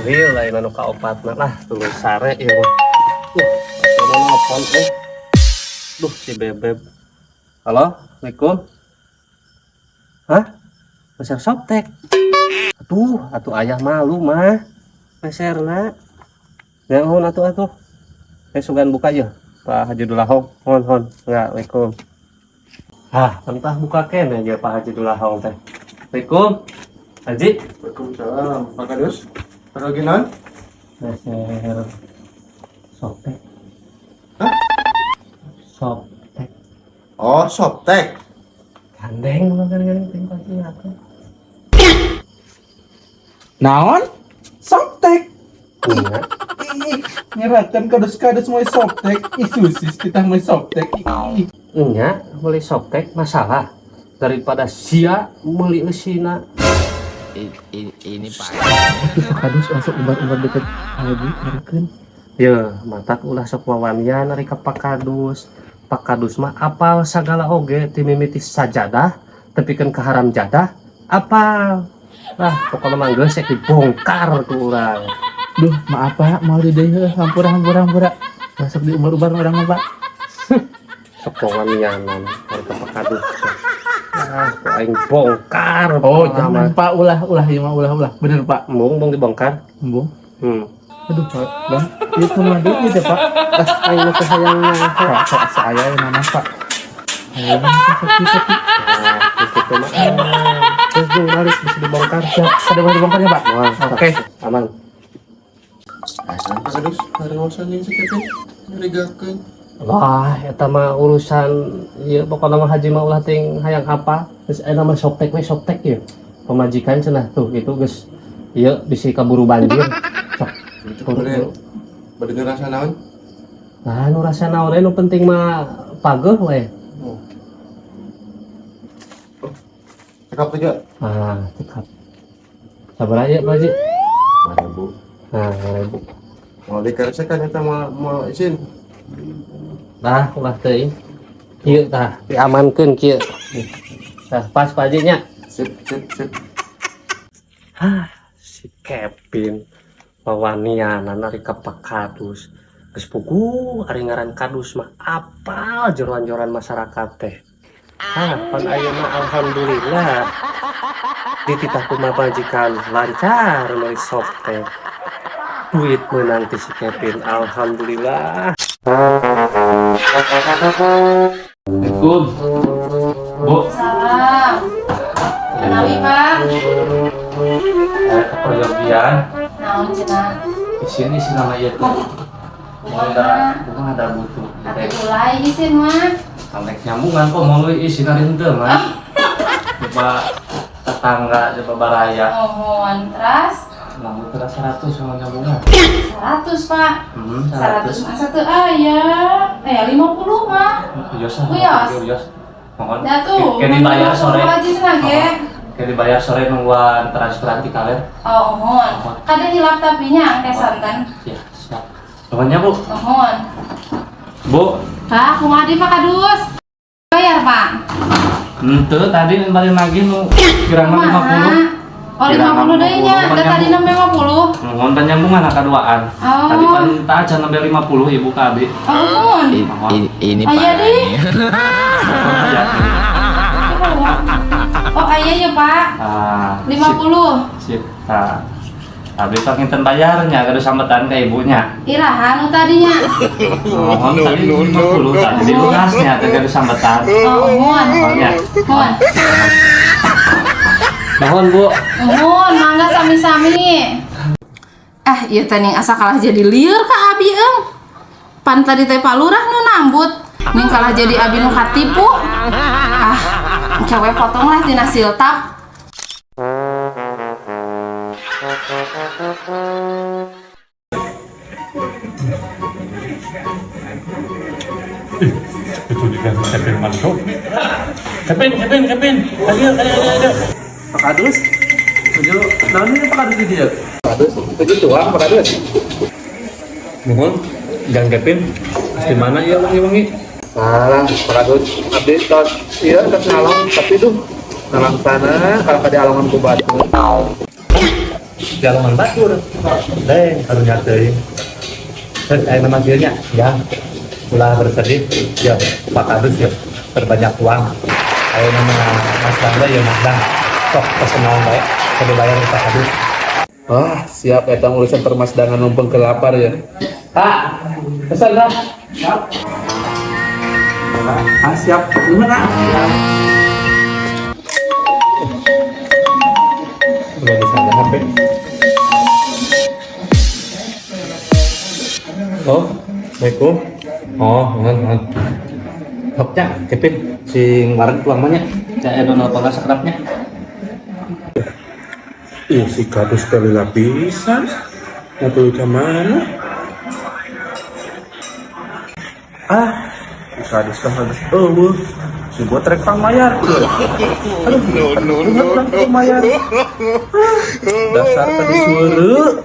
Mobil lain anu kaopatna lah, tuluy sare ieu mah. Tuh, nelpon eh. Duh, si Bebeb. Halo, Assalamualaikum. Hah? Meser Softex? Aduh, atuh ayah malu mah. Meserna. Ya, hon atuh atuh. Eh, sugan buka aja. Pak Haji Dulahong, hon hon. Enggak, Assalamualaikum. Ah, entah buka kene aja Pak Haji Dulahong teh. Assalamualaikum. Haji. Waalaikumsalam. Pak Kadus. Perlu naon? Meser Softex. Hah? Softex. Oh, Softex. Gandeng mah gandeng ting pagi aku. Naon? Softex. Iya. Ih, nyerahkan kadus-kadus mau Softex. Ih, susis kita mau Softex. Ih. Nya, beli Softex masalah daripada sia meuli eusina. Ini Pak. Itu Pak Kadus langsung umbar-umbar deket Haji ngarikeun. Ya, matak ulah sok wawanian ari ka Pak Kadus. Pak Kadus mah apal sagala oge, ti mimiti sajadah tepikeun ka haram jadah apal. Lah, pokoknya mah geus dibongkar ku urang. Duh, maaf Pak, mau di deui, hampura hampura hampura. Masuk di umbar-umbar orang mah, Pak. Sok wawanianan ari ka Pak Kadus. Nah, ku aing bongkar. Oh, pokokna jangan mah. Pak, ulah ulah ieu mah, ulah ulah. Bener Pak. Embung embung dibongkar. Embung. Aduh, Pak, Bang. Itu mah duit ya, Pak. Ah, aing mah teh hayang nyaho. Pak, sok saya yang nama Pak. Ayo, Bang, sok sok. Nah, gitu mah. Terus jeung balik bisa dibongkar. Siap, ada mau dibongkar ya, Pak? Wah, Oke. aman. Nah, Pak Kadus, harewosan jeung si Kevin. Nyurigakeun. Wah, eta mah urusan ieu, pokokna mah haji mah ulah ting hayang apa. Geus aya mah Softex we, Softex ieu. Pamajikan cenah tuh gitu geus ieu bisi kaburu banjir. Sok Itu bade bade ngerasa naon? Nah, nu rasa naon we, nu penting mah pageuh we. Oh. Cekap tuh, Ah, cekap. Sabaraha ieu, Pak Haji? 5.000. Nah, 5.000. Mau dikeresek kan eta mau mau isin. Nah, ulah teuing. Kieu tah, diamankeun kieu. Tah, pas Pak Haji nya. Sip, sip, sip. Hah, si Kevin wawanianan ari ka Pak Kadus. Geus puguh ari ngaran Kadus mah apal jeroan-jeroan masyarakat teh. Ah, pan ayeuna alhamdulillah dititah ku pamajikan lancar meuli Softex. Duit meunang ti si Kevin, alhamdulillah. Assalamualaikum. Bu, Salam. Kenawi, Pak. Keperyogian. Naon cenah? Isin isin nama ieu tuh. Mau ada, bukan ada butuh. Atuh ulah isin mah. Sampai nyambungan kok mau isin ari henteu mah. Coba tetangga, coba baraya. Mohon teras. Nah, butuh 100 sama nyambungan. 100, Pak. 100. 100 mah satu aya. Eh, 50 mah. Wios. Wios. Wios. Mohon. Ya tuh. Kayak dibayar sore. Aja cenah ge. Kayak dibayar sore nungguan transferan ti kalian. Oh, mohon. Kada hilap tapinya angke santan. Ya, siap. Nuhunnya, Bu. Mohon. Bu, Hah, kumaha deui, Pak Kadus? Bayar, Pak. Henteu, tadi balik lagi nu kirang 50. Oh, 50 deui nya. Da tadi nembe 50. Mohon nyambungan kaduaan. Oh. Tadi pan tak aja nembe 50 ibu ka abi. Oh, mohon. Mohon. Ini Aya deui. Ya. Oh, aya ya, Pak. Ah, 50. Sip. Nah. Abi panginten bayarnya kudu sambetan ka ibunya. Iraha nu tadinya. Mohon tadi 50 tadi dilunasnya teh kudu sambetan. Oh, mohon. Mohon ya. Mohon. Mohon, Bu. Mohon, mangga sami-sami. Ah, ieu teh ning asa kalah jadi lieur ka abi eung. Pan tadi teh Pak Lurah nu nambut, ning kalah jadi abi nu katipu. Ah, engke we potong lah tina siltap. Itu juga Kevin Manto. Kevin, Kevin, Kevin. Ayo, ayo, ayo, ayo. Pak Kadus, tujuh, naon ini Pak Kadus di dia? Pak Kadus, tujuh tuang Pak Kadus. Mohon, Gang Kevin. Di mana ya wangi-wangi? Salah, Pak Kadus. Abdi tos, iya tos ngalong, tapi tuh ngalang sana, kalau kada alongan ku batu. Jalongan batur. Deh, karunya teuing. Terus aya memang kieu nya, ya. Ulah bersedih, ya Pak Kadus ya, perbanyak uang. Ayo nama Mas Bangga ya Mas Bang. Sok pesen naon bae, kudu bayar Pak Kadus. Ah, siap eta urusan permasdangan numpang ke lapar ya. Pak, pesan lah. Ah, siap. Gimana? Udah bisa ada HP. Oh, Assalamualaikum. Oh, mohon, mohon. Hoknya, Kevin, sing wareg tuang mah nya. Cak eno nelpon sakerapnya. Ih, si kadus teh lila pisan. Mau ke mana? Ah, si kadus kan harus eueuh. Si botrek pang mayar. Aduh, no no no no mayar. Ah, dasar kadus weureu.